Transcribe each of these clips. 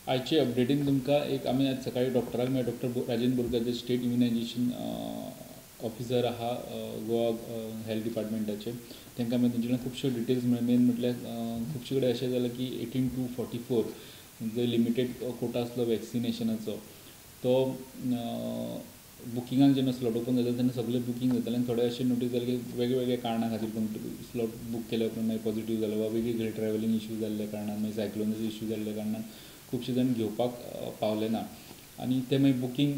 आयचे अपडेटीन तुमकां एक आमी आज सकाळी डॉक्टराक मेळ्ळे, डॉक्टर राजेंद्र बोरकर जे स्टेट इम्युनायजेशन ऑफिसर आहा गोवा हेल्थ डिपार्टमेंटाचे, तांकां मागीर तेंचे कडल्यान खुबश्यो डिटेल्स मेळ्ळे. मेन म्हटल्यार खुबशे कडेन अशें जालें की 18 to 44 जो लिमिटेड कोटा आसलो वॅक्सिनेशनाचो तो बुकिंगाक जेन्ना स्लॉट ओपन जाता तेन्ना सगळें बुकींग जातालें आनी थोडे अशें नोटीस जालें की वेगवेगळ्या कारणां खातीर कोण स्लॉट बूक केल्या उपरांत मागीर पॉझिटिव्ह जालो वा वेगवेगळे ट्रॅव्हलिंग इश्यू जाल्ल्या कारणान, मागीर सायक्लोनाचो इश्यू जाल्ल्या कारणान खुबशे जाण घेवपाक पावले ना आनी ते मागीर बुकींग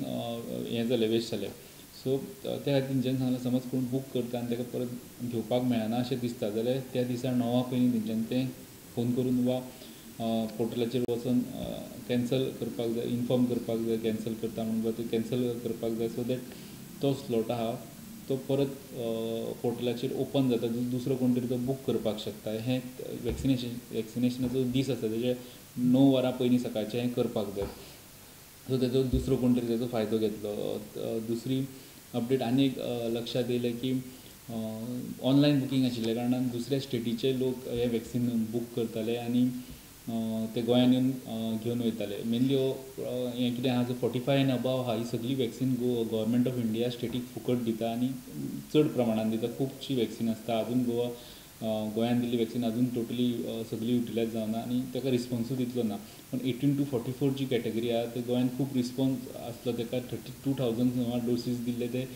हें जालें, वेस्ट जालें. सो त्या खातीर तेंच्यांनी सांगलें समज कोण बूक करता आनी ताका परत घेवपाक मेळना अशें दिसता जाल्यार त्या दिसा 9 पयलीं तेंच्यांनी तें फोन करून वा पोर्टलाचेर वचून कॅन्सल करपाक जाय, इन्फॉर्म करपाक जाय कॅन्सल करता म्हणून, वा तें कॅन्सल करपाक जाय सो that तो स्लॉट आहा तो परत पोर्टलाचेर ओपन जाता, दुसरो कोण तरी तो बूक करपाक शकता. हें वॅक्सिनेशनाचो दीस आसा तेजे 9 वरां पयलीं सकाळचें हें करपाक जाय. सो तेजो दुसरो कोण तरी तेजो फायदो घेतलो. दुसरी अपडेट आनी एक लक्षांत येयलें की ऑनलायन बुकींग आशिल्ल्या कारणान दुसऱ्या स्टेटीचे लोक हें वॅक्सिन बूक करताले आनी ते गोंयान येवन घेवन वयताले. मेनली हो हें कितें आहा, जो 45 एंड अबाव आहा ही सगळी vaccine government of India static फुकट दिता आनी चड प्रमाणान दिता. खुबशी वॅक्सिन आसता अजून गोंयान दिल्ली वॅक्सिन अजून टोटली सगळी युटिलायज जावना आनी ताका रिस्पोन्सूय तितलो ना. पूण 18 to 44 जी कॅटेगरी आहा ते गोंयान खूब रिस्पोन्स आसलो, ताका 32,000 सुमार डोसीस दिल्ले, ते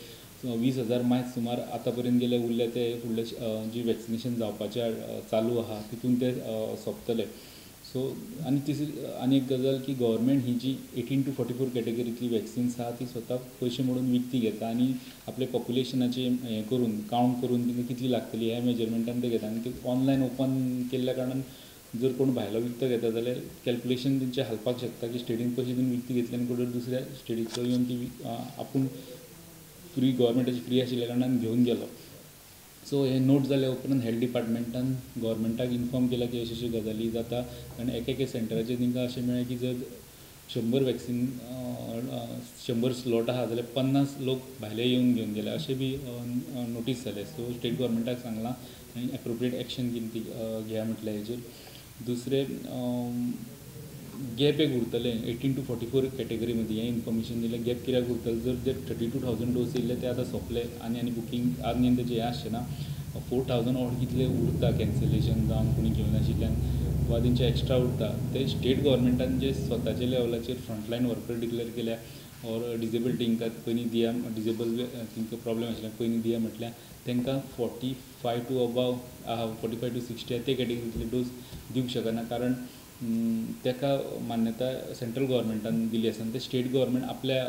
20,000 मायज सुमार आतां पर्यंत गेले उरले, ते फुडले जी वॅक्सिनेशन जावपाचें चालू आहा तितून ते सोंपतले. सो आनी तिसरी आनी एक गजाल की गव्हर्मेंट ही जी 18 to 44 कॅटेगरींतली वॅक्सिन्स आहा ती स्वता पयशे मोडून विकती घेता आनी आपले पॉप्युलेशनाचे हें करून कावंट करून तिंका कितली लागतली ह्या मेजरमेंटान ते घेता आनी ती ऑनलायन ओपन केल्ल्या कारणान जर कोण भायलो विकतो घेता जाल्यार कॅल्कुलेशन तेंचें हालपाक शकता की स्टेटीन पयशे दिवन विकती घेतली आनी कोण दुसऱ्या स्टेटीचो येवन ती आपूण फ्री गव्हर्मेंटाची फ्री आशिल्ल्या कारणान घेवन गेलो. सो हे नोट जाल्या उपरांत हेल्थ डिपार्टमेंटान गव्हर्मेंटाक इन्फॉर्म केलां की अश्यो अश्यो गजाली जाता आनी एक एके सेंटराचेर तांकां अशें मेळ्ळें की जर 100 वॅक्सिन 100 स्लॉट आहा जाल्यार 50 लोक भायले येवन घेवन गेले अशें बी नोटीस जालें. सो स्टेट गव्हर्मेंटाक सांगलां आनी एप्रोप्रिएट एक्शन कितें ती घेया म्हटलें हेजेर. दुसरें गॅप एक उरतलें 18 to 44 category मदीं हें इन्फॉर्मेशन दिलें. गॅप कित्याक उरतलें, जर ते 32,000 डोस येयल्ले ते आतां सोंपले आनी आनी बुकींग आनी तेजें हें आसचें ना. 4,000 ऑड कितले उरता कॅन्सलेशन जावन कोणी घेवनाशिल्ल्यान वा तेंचे एक्स्ट्रा उरता, ते स्टेट गव्हर्मेंटान जे स्वताच्या लेवलाचेर फ्रंटलायन वर्कर डिक्लेअर केल्या ऑर डिजेबल तांकां पयलीं दिया, डिजेबल तांकां प्रॉब्लम आशिल्ल्यान पयलीं दिया म्हटल्यार तांकां 45 to above आहा, 45 to 60 ते कॅटेगरींतले डोस दिवंक शकना, कारण ताका मान्यताय सेंट्रल गव्हर्मेंटान दिली आसा आनी ते स्टेट गव्हर्मेंट आपल्या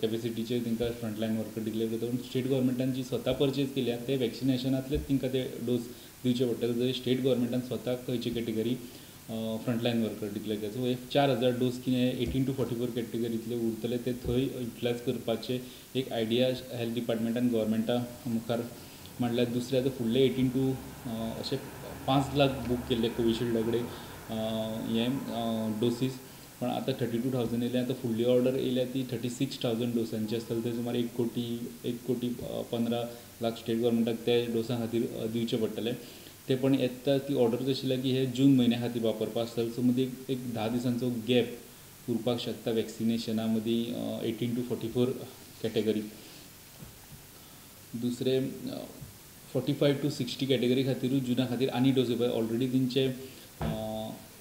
कॅपेसिटीचेर तांकां फ्रंटलायन वर्कर डिक्लेअर करता. पूण स्टेट गव्हर्मेंटान जी स्वता पर्चेज केल्या ते वॅक्सिनेशनांतलेच तांकां ते डोस दिवचे पडटले. जर स्टेट गव्हर्मेंटान स्वता खंयची कॅटेगरी फ्रंटलायन वर्कर डिक्लेअर केल्या, सो हे 4,000 डोस कितें 18 to 44 कॅटेगरींतले उरतले ते थंय युटिलायज करपाचे एक आयडिया हेल्थ डिपार्टमेंटान गव्हर्मेंटा मुखार मांडल्या. दुसरें आतां फुडले 18 to अशे 5 लाख बूक केल्ले कोविशिल्डा कडेन हे डोसीस, पण आतां 32,000 येयल्या, आतां फुडली ऑर्डर येयल्या ती 36,000 डोसांची आसतली, ते सुमार 1 कोटी 15 लाख स्टेट गव्हर्मेंटाक ते डोसां खातीर दिवचे पडटले. ते पण येता ती ऑर्डर आशिल्ल्या की हे जून म्हयन्या खातीर वापरपाक आसतले. सो मदीं एक 10 दिसांचो गॅप उरपाक शकता वॅक्सिनेशना मदीं 18 to 44 category. दुसरें 45 to 60 category खातीरूय जुना खातीर आनी डोस येवपाक ऑलरेडी तेंचे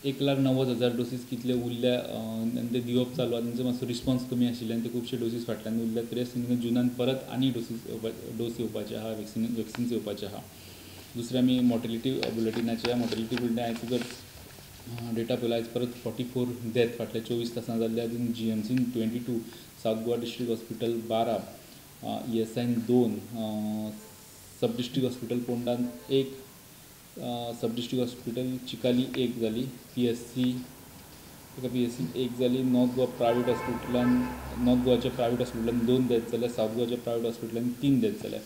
1,90,000 डोसीस कितले उरल्या आनी ते दिवप चालू आहा. तेंचो मातसो रिस्पोन्स कमी आशिल्ल्यान ते खुबशे डोसीस फाटल्यान उरल्या, तरी आसतना जुनान परत आनी डोस येवपाचे आहा, वॅक्सिन्स येवपाचे आहा. दुसरें आमी मॉर्टेलिटी बुलेटिनाचे, मॉर्टेलिटी बुलेटीन आयज जर डेटा पळयलो आयज परत 44 डेथ फाटल्या 24 तासां जाल्ले. अजून जीएमसीन 22, सावथ गोवा डिस्ट्रिक्ट हॉस्पिटल 12, ESIन 2, सब डिस्ट्रिक्ट हॉस्पिटल पोंडान 1, सब डिस्ट्रिक्ट हॉस्पिटल चिकाली 1 जाली, PSC एका PSC 1 जाली, नॉर्थ गोवा प्रायवेट हॉस्पिटलान नॉर्थ गोवाच्या प्रायवेट हॉस्पिटलान 2 डेथ जाल्या, सावथ गोवाच्या प्रायवेट हॉस्पिटलान 3 डेथ जाल्या.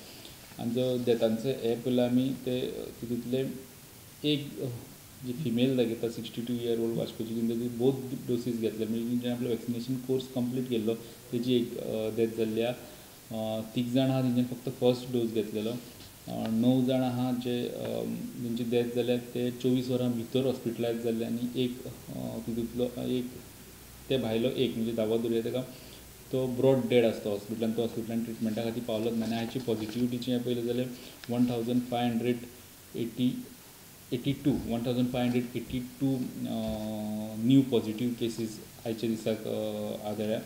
आनी जो डेथांचो हे पळयला आमी ते तितूंतले एक जी फिमेल दाखयता 62 year old वास्कोची, तेंचे बोथ डोसीस घेतले, म्हणजे तेंच्यानी आपलो वॅक्सिनेशन कोर्स कंप्लीट केल्लो, तेजी एक डेथ जाल्ली आहा. 3 जाण आहा तेंच्यानी फक्त फर्स्ट डोस घेतलेलो. 9 जाण आहा जे तेंची डेथ जाल्या ते 24 वरां भितर हॉस्पिटलायज जाल्ले आनी एक तितूंतलो एक ते भायलो एक म्हणजे धावो दुयेंत ताका तो ब्रॉड डेड आसता हॉस्पिटलान, तो हॉस्पिटलान ट्रिटमेंटा खातीर पावलोच ना. आनी हाची पॉजिटिविटीचें हें पळयलें जाल्यार 1582, 1582 न्यू पॉजिटीव केसीस आयच्या दिसाक आदळ्ळ्या.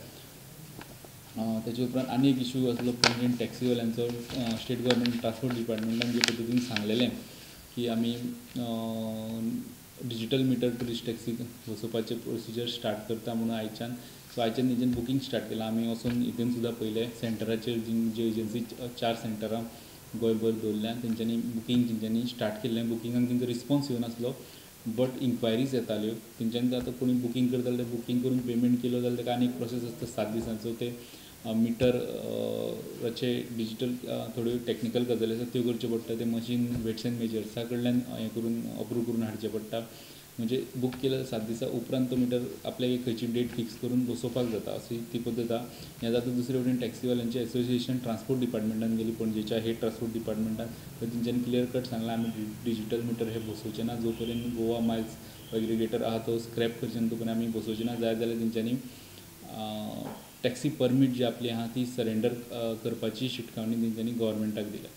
ताचे उपरांत आनी एक इशू आसलो पणजेन टॅक्सीवाल्यांचो. स्टेट गव्हर्मेंट ट्रान्सपोर्ट डिपार्टमेंटान जे पद्दतीन सांगलेलें की आमी डिजीटल मिटर ट्युरिस्ट टॅक्सी बसोवपाचें प्रोसिजर स्टार्ट करता म्हणून आयच्यान, सो आयच्यान तेंच्यानी बुकींग स्टार्ट केलां. आमी वचून हितून सुद्दां पळयलें सेंटराचेर जी एजन्सी 4 सेंटरां गोंयभर दवरल्या तेंच्यांनी बुकींग तेंच्यांनी स्टार्ट केल्लें. बुकिंगाक तेंचो रिस्पोन्स येवनासलो बट इन्क्वायरीज येताल्यो तेंच्यांनी. आतां कोणी बुकींग करता जाल्यार बुकींग करून पेमेंट केलो जाल्यार ताका आनी एक प्रोसेस आसता 7 दिसांचो, ते मिटराचे डिजीटल थोड्यो टॅक्निकल गजाली आसा त्यो करच्यो पडटा, ते मशीन वेट्स एंड मेजर्सा कडल्यान हें करून अप्रूव करून हाडचें पडटा. म्हणजे बूक केल्या 7 दिसां उपरांत तो मिटर आपल्याक खंयची डेट फिक्स करून बसोवपाक जाता, अशी ती पद्दत आसा. हें जाता. दुसरे वटेन टॅक्सीवाल्यांचे एसोसिएशन ट्रान्सपोर्ट डिपार्टमेंटान गेली, पणजेच्या हेड ट्रान्सपोर्ट डिपार्टमेंटान, थंय तेंच्यांनी क्लियर कट सांगलां आमी डिजीटल मिटर हे बसोवचे ना जो पर्यंत गोवा मायल्स एग्रिगेटर आहा तो स्क्रॅप करचे ना तो पर्यंत आमी बसोवचे ना. जाय जाल्यार तेंच्यांनी टॅक्सी परमीट जी आपली आहा ती सरेंडर करपाची शिटकावणी तेंच्यांनी गव्हर्मेंटाक दिल्या.